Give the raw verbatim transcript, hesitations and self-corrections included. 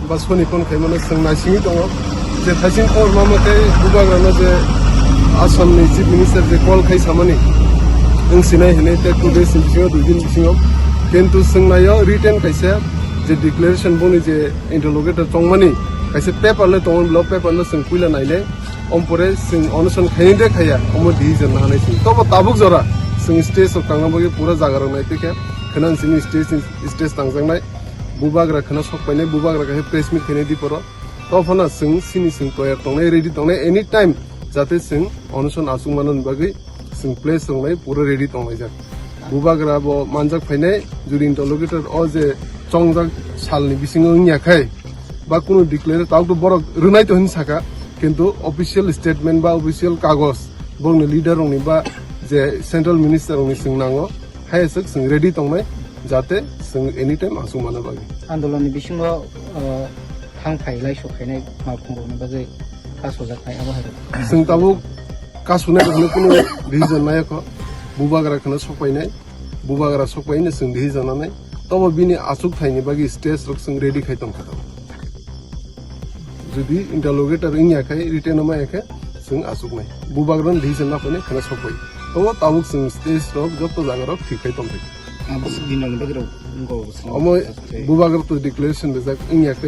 Basoni phone khaimano chwng naisingwi tongo. Je thaising khobor mamo tei bubagrano je Assamni Chief Minister je call khai samani, wng sinai hinwi tei two days ni bisingo, dui din bisingo. Kintu chwng naio written kaisa je declaration boni je interlocutor chongmani kaisa paper le tongo, lo paper no chwng puila naile. Ompore chwng onoson khaini de khaya, omo decision na hanai chwng. Tobo tabuk jora chwng stage rok tangna bagwi pura jaga rok nai tikhe khwna chini stage ni stage tangjaknai. Bubagra khwna sok painai, bubagra khe press meet khainai diporo. Tophana chwng sini chwng toyar tongnai, ready tongnai, anytime jate chwng onoson aswk manani bagwi chwng place tongnai, pura ready tonglaijak. Bubagra bo manjak phainai, jodi interlocutor o je chongjak salni bisingo wngya khai, ba kunu declare tawk to borok rwnai to hin saka, kintu official statement ba official kagos bongni leader rokni ba je central minister rokni chwng nango, hai aswk chwng ready tongnai, jate chwng anytime aswk mana bagwi. Andolonni bisingo, uh, thang phai lai sok khainai malkhung rokni bagwi kasojaknai abo hai rok. Chwng tabuk kasunai rokno kunu reason nai kho, bubagra khwna sok painai. Bubagra sokpaino chwng dihi jananai. Tobo bini achuk thaini bagwi stage rok chwng ready khai tongkha. Jodi interlocutor wngya khai, written ma ya khe, chwng achuknai. Bubagra dihi janna phainai khwna sokpai. Tobo tabuk chwng stage rok joto jaga rok thik khai tongkha. Abo se dinani bagwi rok wngkha, omo bubagra to declaration rijak wngya khai,